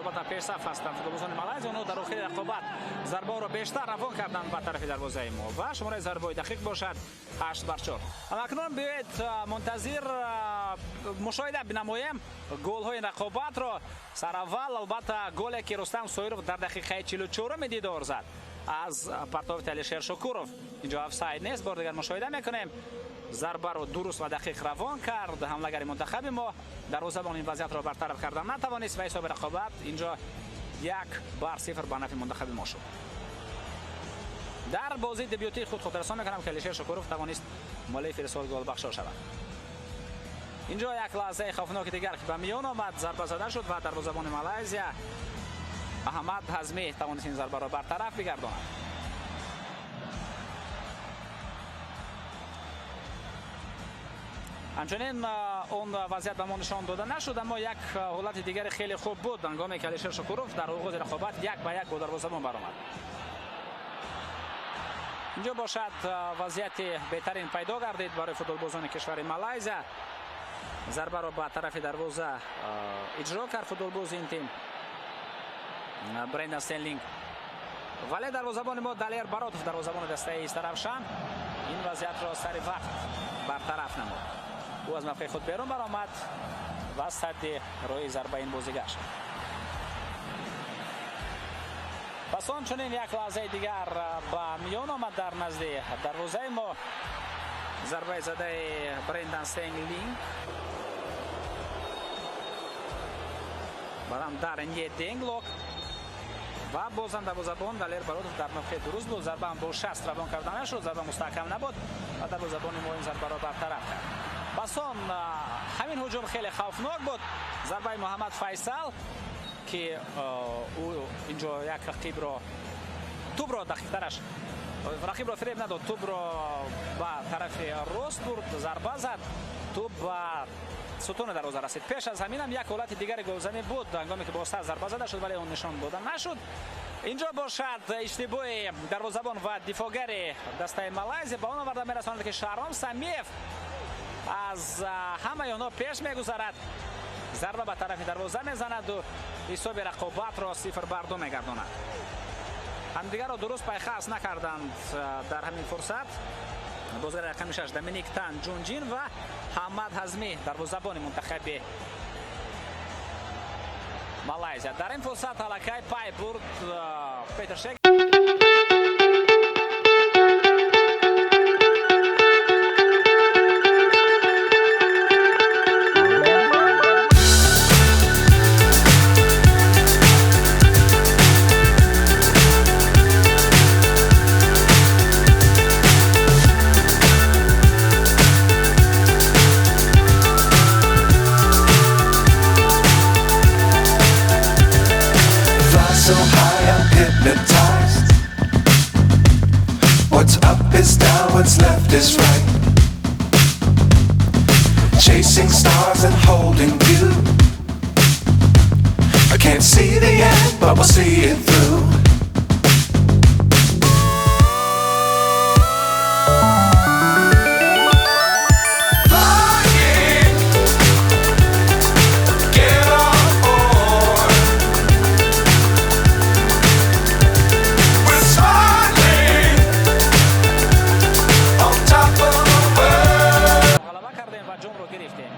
Албатта пешсаф ҳастанд футболбозони Малайзия. Онҳо дар охири рақобат зарбаҳоро бештар равон карданд ба тарафи дарвозаи мо ва шумораи зарбаҳои дақиқ бошад 8-4. Акнун биёед мунтазир мушоҳида бинамоем голҳои рақобатро. Сараввал албатта голе ки Рустам Соиров дар дақиқаи 44-уми дидор зад аз партофти Алишер Шукуров. Инҷо офсайд нест, бор дигар мушоҳида мекунем. Зарбаро дуруст ва дақиқ равон кард ҳамлагари мунтахаби мо. Дарвозабон ин вазъиятро бартараф кардан натавонист ва ҳисоби рақобат инҷо 1-0 ба нафъи мунтахаби мо шуд. Дар бозии дебютии худ хотиррасон мекунам ки Алишер Шукуров тавонист муаллифи ирсол голбахшо шавад. Инҷо як лаҳзаи хавфноки дигар ки ба миён омад, зарба зада шуд ва дарвозабони Малайзия Аҳмад Ҳазмӣ тавонист ин зарбаро бартараф бигардонад. Ҳамчунин он вазъият ба мо нишон дода нашуд, аммо як ҳолати дигари хеле хуб буд ҳангоме ки Алишер Шукуров дар оғози рақобат 1-1 бо дарвозабон баромад. Инҷо бошад вазъияти беҳтарин пайдо гардид барои футболбозони кишвари Малайзия. Зарбаро ба тарафи дарвоза иҷро кард футболбози ин тим Брендан Стенлинг, вале дарвозабони мо Далер Баротов, дарвозабони дастаи Истаравшан, ин вазъиятро сари вақт бартараф намуд. Ӯ аз мавқеи худ берун баромад ва садди роҳи зарба ин бозӣ гашт. Пас он чунин як лаҳзаи дигар ба миён омад дар назди дарвозаи мо. Зарбаи задаи Брендан Стенлинг баъдам Дарен Денглок ва бозам дарвозабон Далер Баротов дар мавқеи дуруст буд. Зарба ҳам бо 60 равон карда нашуд, зарба мустаҳкам набуд ва дарвозабони мо ин зарбаро бартараф кард. Пас он ҳамин ҳуҷум хеле хавфнок буд. Зарбаи Муҳаммад Файсал ки ӯ инҷо як рақибро, тӯбро дақиқтараш рақибро фиреб надод, тӯбро ба тарафи рост бурд, зарба зад, тӯб ба сутуни дарвоза расид. Пеш аз ҳаминам як ҳолати дигари голзанӣ буд ҳангоме ки бо сар зарба зада шуд, вале он нишон дода нашуд. Инҷо бошад иштибоҳи дарвозабон ва дифогари дастаи Малайзия ба он оварда мерасонад ки Шаҳром Самиев аз ҳамаи онҳо пеш мегузарад, зарба ба тарафи дарвоза мезанаду ҳисоби рақобатро 0-2 мегардонад. Ҳамдигарро дуруст пайхас накарданд дар ҳамин фурсат. Бозигари рақами 6 Доминик Тан Ҷунҷин ва Ҳаммад Ҳазмӣ, дарвозабони мунтахаби Малайзия. Дар ин фурсат аллакай пай бурд Петр Шек. So high, I'm hypnotized. What's up is down, what's left is right. Chasing stars and holding you. I can't see the end, but we'll see it through. Flying, get on board. We're smiling on top of the world. Ғалаба кардем ва ҷомро гирифтем.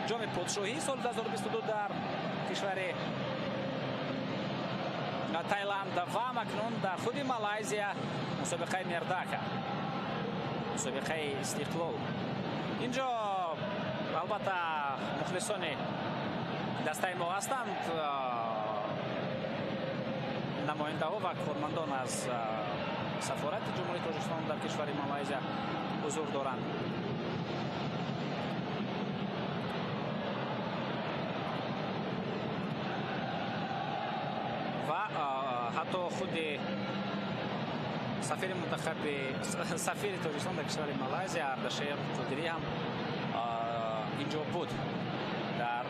Ҷоми подшоҳии соли 2022 дар кишвари Таиланд ва акнун дар худи Малайзия мусобиқаи Мердака, мусобиқаи Истиқлол. Инҷо албатта мухлисони дастаи мо ҳастанд, намояндаҳо ва кормандон аз сафорати Ҷумҳурии Тоҷикистон дар кишвари Малайзия ҳузур доранд. Ва ҳатто худи сафири мунтахаби сафири Тоҷикистон дар кишвари Малайзия Ардашер Қодирӣ ҳам инҷо буд дар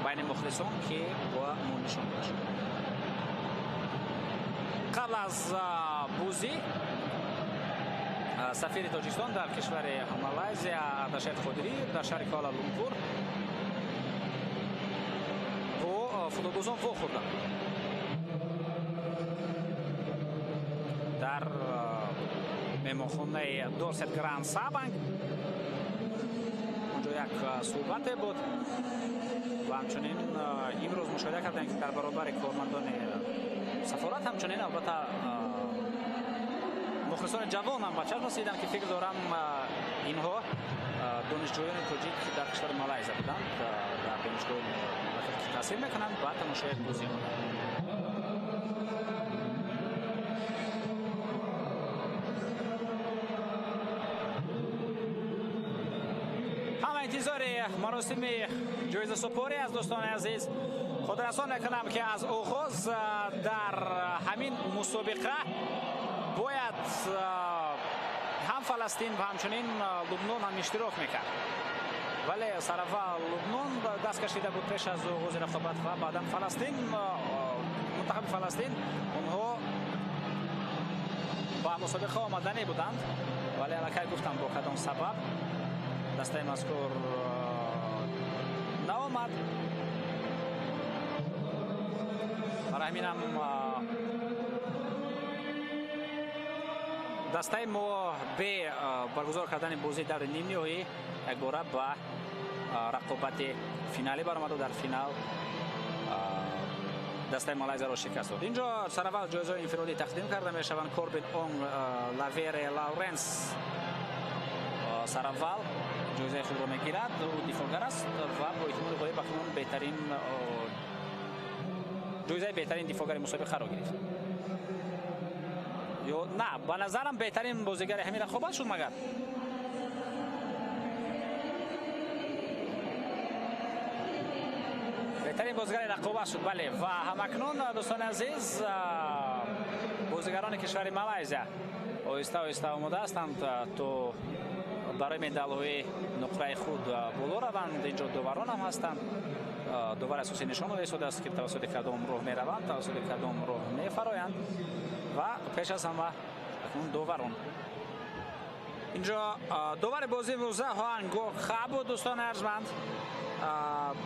байни мухлисон ки бо мо нишон дода шуд. Қабл аз бозӣ сафири Тоҷикистон дар кишвари Малайзия Ардашер Қодирӣ дар шаҳри Куала Лумпур футболбозон вохӯрданд. Дар меҳмонхонаи Дорсет Гранд Сабанг онҷо як суҳбате буд ва ҳамчунин имрӯз мушоҳида кардем, ки дар баробари кормандони сафорат ҳамчунин албатта мухлисони ҷавон ҳам ба чашм расиданд, ки фикр дорам инҳо донишҷӯёни тоҷик дар кишвари Малайзия буданд, дар донишгоҳи ки таҳсил мекунанд ба тамошои бозӣ омаданд. Ҳама интизори маросими ҷоизасупорӣ аз дӯстони азиз. Хотиррасон мекунам, ки аз оғоз дар ҳамин мусобиқа бояд ҳам Фаластин ва ҳамчунин Лубнон ҳам иштирок мекард, вале сараввал Лубнон даст кашида буд пеш аз оғози рақобат ва баъдан Фаластин, мунтахаби Фаластин онҳо ба мусобиқа омаданӣ буданд, вале аллакай гуфтам бо кадом сабаб дастаи мазкур наомад. Барои ҳаминам дастаи мо бе баргузор кардани бозии даври нимниҳоӣ якбора ба рақобати финалӣ баромаду дар финал дастаи Малайзияро шикаст дод. Инҷо сараввал ҷоизаҳои инфиродӣ тақдим карда мешаванд. Корбин Онг Лавере Лауренс сараввал ҷоизаи худро мегирад. Ӯ дифоъгар аст ва бо эҳтимоли ғолиб акнун беҳтарин ҷоизаи беҳтарин дифоъгари мусобиқаро гирифт. Ё на, ба назарам беҳтарин бозигари ҳамин рақобат шуд, магар беҳтарин бозигари рақобат шуд, бале. Ва ҳамакнун дӯстони азиз, бозигарони кишвари Малайзия оҳиста оҳиста омода ҳастанд то барои медалҳои нуқраи худ боло раванд. Инҷо доварон ҳам ҳастанд. Довар асосӣ нишон дода истодааст, ки тавассути кадом роҳ мераванд, тавассути кадом роҳ мефароянд ва пеш аз ҳама акнун доварон. Инҷо довари бозии имрӯза Хоанго Ха буд, дӯстони арҷманд.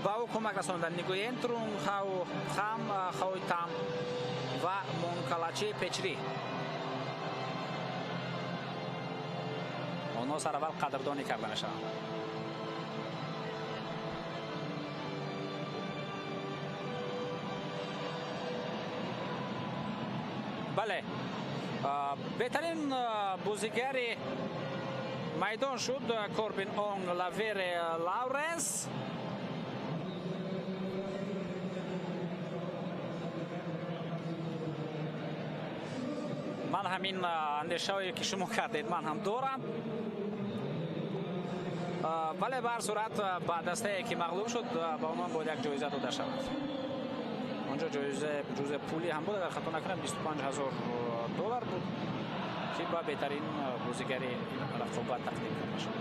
Ба ӯ кӯмак расонданд Нигуен Трунг Хау Хам Хаой Там ва Монкалачи Печри. Онҳо сараввал қадрдонӣ карда мешаванд. Бале, беҳтарин бозигари майдон шуд Корбин Онг Лавере Лауренс. Ман ҳамин андешаҳое ки шумо кардед, ман ҳам дорам, вале ба ҳар сурат ба дастае ки мағлуб шуд ба онҳо бояд як ҷоиза дода шавад. Онҷо ҷоизаи пулӣ ҳам буд, агар хато накунам 25 000 доллар буд, ки ба беҳтарин бозигари рақобат тақдим карда шуд.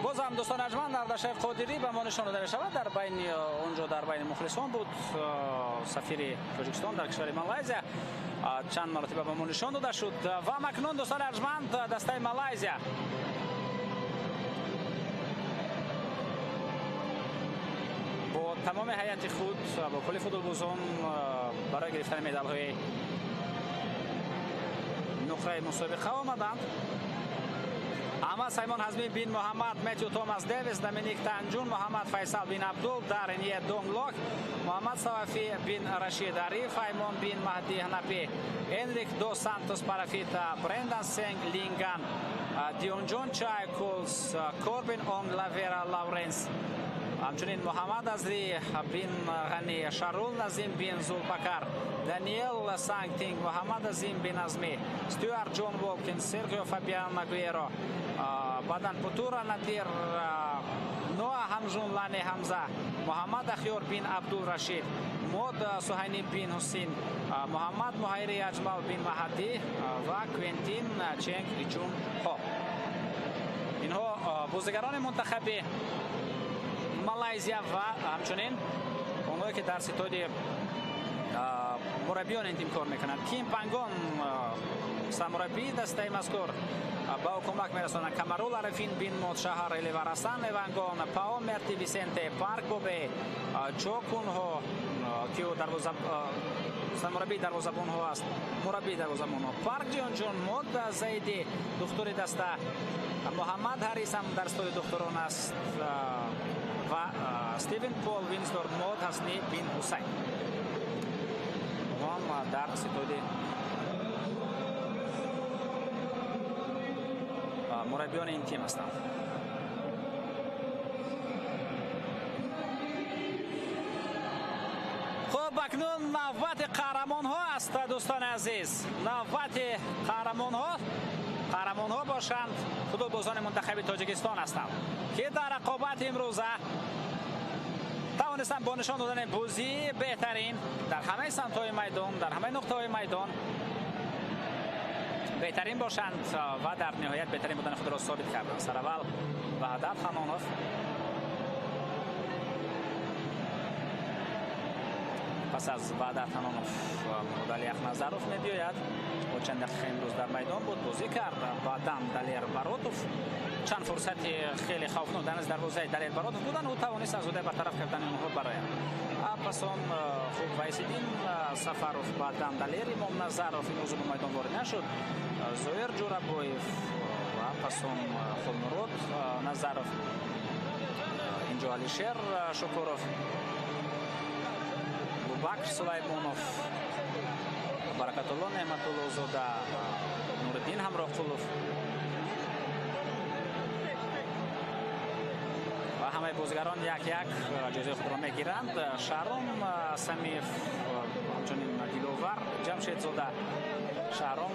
Боз ҳам дӯстон арҷманд, Ардашев Қодирӣ ба мо нишон дода мешавад. Дар байни онҷо дар байни мухлисон буд сафири Тоҷикистон дар кишвари Малайзия, чанд маротиба ба мо нишон дода шуд. Ва макнун дӯстони арҷманд, дастаи Малайзия бо тамоми ҳайати худ, бо кулли футболбозон барои гирифтани медалҳои нуқраи мусобиқа омаданд. Аҳмад Саймон Ҳазмӣ бин Муҳаммад, Мэтью Томас Дэвис, Доминик Танҷун, Муҳаммад Файсал бин Абдул, Дарен Е Донглок, Муҳаммад Савафи бин Рашид Ариф, Аймон бин Маҳди Ҳанапи, Энрик До Сантос Парафита, Брендан Сенг Линган, Дионҷон Чай Кулс, Корбин Онг Лавера Лауренс, ҳамчунин Муҳаммад Азри бин Ғани, Шарул Назим бин Зулпакар, Даниэл Сангтинг, Муҳаммад Азим бин Азмӣ, Стюарт Ҷон Волкин, Сергио Фабиан Агуеро, баъдан Путура Надир Ноа Ҳамжун Лане Ҳамза, Муҳаммад Ахёр бин Абдулрашид, Мод Суҳайни бин Ҳусин, Муҳаммад Муҳайри Аҷмал бин Маҳадӣ ва Квентин Ченг Ичун Хо. Инҳо бозигарони мунтахаби Малайзия ва ҳамчунин онҳое ки дар ситоди мураббиён ин тим кор мекунанд. Ким Пангон сармураббии дастаи мазкур ба ӯ кӯмак мерасонанд. Камарул Арифин бин Модшаҳар, Элеварасан Эвангон, Пао Мерти Висенте, Парк Бобе, Чо Кунҳо, ки ӯ сармураббии дарвозабонҳо аст, мураббии дарвозабонҳо, Парк Ҷонҷон, Мод Заиди, духтури даста, Муҳаммад Ҳарис ҳам дар стоди духтурон аст ва Стивен Пол Винстор, Мод Ҳасни бин Ҳусайн. Онҳо дар ситоди мураббиёни ин тим ҳастанд. Хуб, акнун навбати қаҳрамонҳо аст, дӯстони азиз. Навбати қаҳрамонҳо, қаҳрамонҳо бошанд футболбозони мунтахаби Тоҷикистон ҳастанд, ки дар рақобати имрӯза тавонистанд бо нишон додани бозии беҳтарин дар ҳамаи самтҳои майдон, дар ҳамаи нуқтаҳои майдон беҳтарин бошанд ва дар ниҳоят беҳтарин будани худро собит карданд. Сараввал Ваҳдат Ҳанонов, пас аз Ваҳдат Ҳанонов Муродалӣ Яхназаров мебиёяд. Ӯ чанд дақиқа имрӯз дар майдон буд, бозӣ кард. Баъдан Далер Баротов, чанд фурсати хеле хавфнок дар назди дарвозаи Далер Баротов буданд, ӯ тавонист аз ӯҳдаи бартараф кардани онҳо барояд. Пас он хуб Вайсиддин Сафаров, баъдан Далер Имомназаров имрӯз ба майдон ворид нашуд, Зоир Ҷурабоев ва пас он Хулмурод Назаров, инҷо Алишер Шукуров, Бубакр Сулаймонов, Баракатулло Неъматуллозода, Нуриддин Ҳамроқулов ва ҳамаи бозигарон як-як ҷоизаи худро мегиранд. Шаҳром Самиев, ҳамчунин Диловар Ҷамшедзода, Шаҳром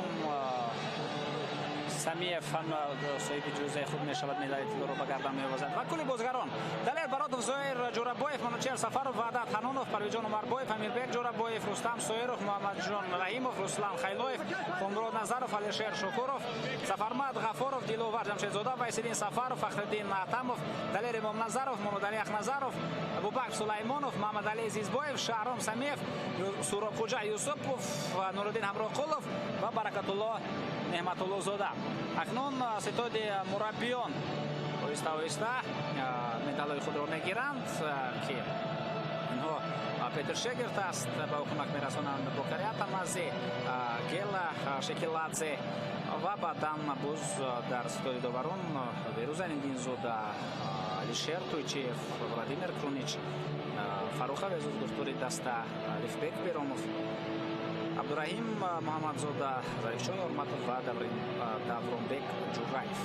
Самиев ҳам соҳиби ҷоизаи худ мешавад, медали тиллоро ба гардан меовазад. Ва кулли бозигарон: Далер Баротов, Зоир Ҷурабоев, Манучер Сафаров, Ваҳдат Ҳанонов, Парвизҷон Умарбоев, Амирбек Ҷурабоев, Рустам Соиров, Муҳаммадҷон Раҳимов, Руслан Хайлоев, Хумрод Назаров, Алишер Шукуров, Сафармад Ғафоров, Диловар Ҷамшедзода, Вайсиддин Сафаров, Фахриддин Атамов, Далер Имомназаров, Муродалӣ Яхназаров, Абубакр Сулаймонов, Муҳаммадалӣ Зизбоев, Шаҳром Самиев, Суробхуҷа Юсупов, Нуриддин Ҳамроқулов ва Баракатулло Неъматуллозода. Акнун ситоди мураббиён оҳиста оҳиста медалҳои худро мегиранд, ки инҳо Петр Шегерт аст, ба ӯ кӯмак мерасонанд Бокари Атамази, Гела Шекиладзе ва баъдан боз дар ситоди доварон Берӯз Зайниддинзода, Алишер Туйчиев, Владимир Крунич, Фаррух Авезов, духтури даста, Алифбек Беромов, Абдураҳим Муҳаммадзода, Зарифшоҳ Орматов ва Давронбек Ҷурраев.